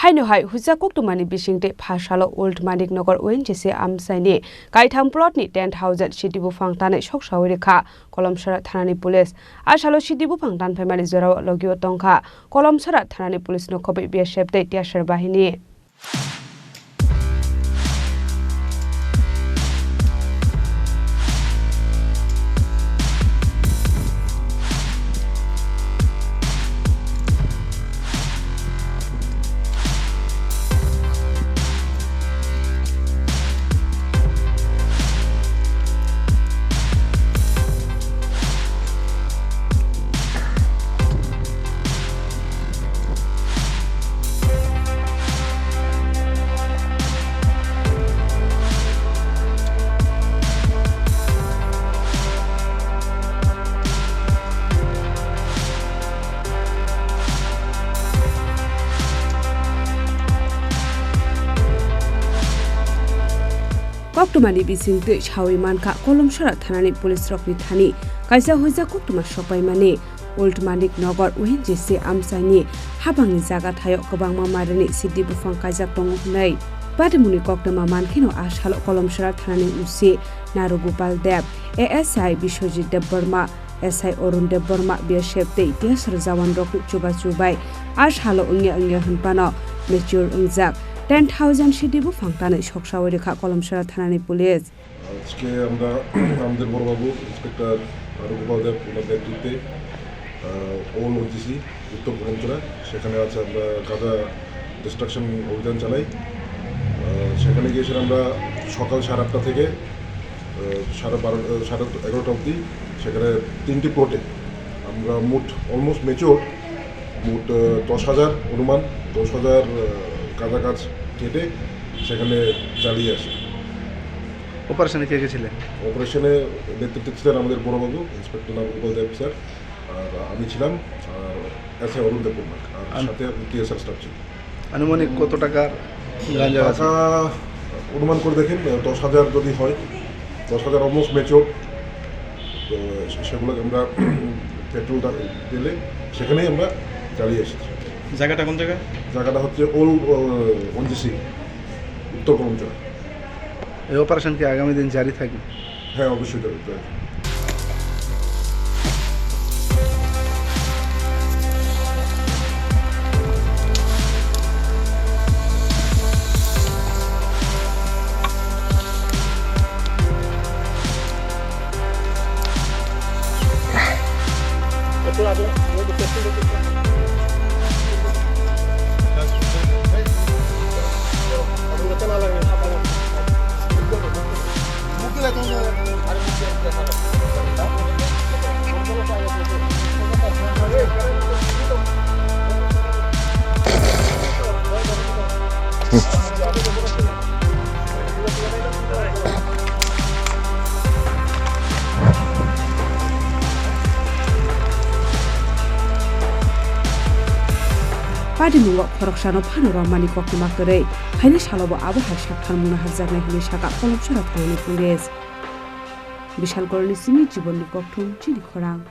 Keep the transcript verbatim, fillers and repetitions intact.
Haino hai huijak koktwmani bisingtwi pha salo Old Manik Nagar O N G C amchaini kaitham plot ni ten thousand sidi buphang tanwi soksawi rwkha Kolomsora thanani police. A salo sidi buphang tanphaimani jorao logio tongkha Kolomsora thanani police no khobwi B S F tei T S R bahini. Koktwmani bisingtwi sawi mankha Kolomsora thanani police rokni thani kaisa huijak koktwma sokpaimani. Old Manik Nagar O N G C amchaini habangni jaga thaio kwbangma marini sidi buphang kaijak tongo hwnwi. Patimungni koktwma mankheno a salo Kolomsora thanani O C Narugopal Deb, A S I Biswajit Debbarma, S I Arun Debbarma, B S F tei T S R jawan rokni chubachu bai a salo wngya wngya hwnphano mature wngjak ten thousand sidi buphang tanwi soksawi rwkha Kolomsora thanani police. আজকে আমরা আমাদের বড়বাবু ইন্সপেক্টর নারুগোপাল দেব, ওনার নেতৃত্বে, আহ, old ONGC উত্তর কলমচড়া, সেখানে আছে আমরা গাঁজা ডিস্ট্রাকশন অভিযান চালাই। আহ, সেখানে গিয়েছিলাম আমরা সকাল সাড়ে আটটা থেকে, আহ, সাড়ে বারো, আহ, সাড়ে এগারোটা অবধি। সেখানে তিনটি প্লটে আমরা মোট অলমোস্ট ম্যাচিওর মোট, আহ, দশ হাজার অনুমান, দশ হাজার, আহ, গাঁজা গাছ কেটে সেখানে জ্বালিয়ে আসি। অপারেশনে কে কে ছিলেন? অপারেশনে নেতৃত্বে ছিলেন আমাদের বড়বাবু, ইন্সপেক্টর নারুগোপাল দেব স্যার, আর আমি ছিলাম, আর এসআই অরুণ দেববর্মা, আর আর সাথে টিএসআর স্টাফ ছিল। আনুমানিক কত টাকার গাঁজা আছে? টাকা অনুমান করে দেখেন, দশ হাজার যদি হয়, দশ হাজার অলমোস্ট ম্যাচিওর। তো সে-, সেগুলোকে আমরা পেট্রোল দা-, দিলে সেখানেই আমরা জ্বালিয়ে এসেছি। জায়গাটা কোন জায়গা? জায়গাটা হচ্ছে ওল্ড, আহ, ওএনজিসি, উত্তর কলমচড়া। এই অপারেশন কি আগামী দিন জারি থাকবে? হ্যাঁ, অবশ্যই জারি থাকবে। Patimungo khoroksano phano romani koktwma kwrwi, phaini salobo abo hai saktharmung naharjaknai hwnwi sakha Kolomsora thanani police. Bishalkorni simi Jibonni Kokthum, chini khorang.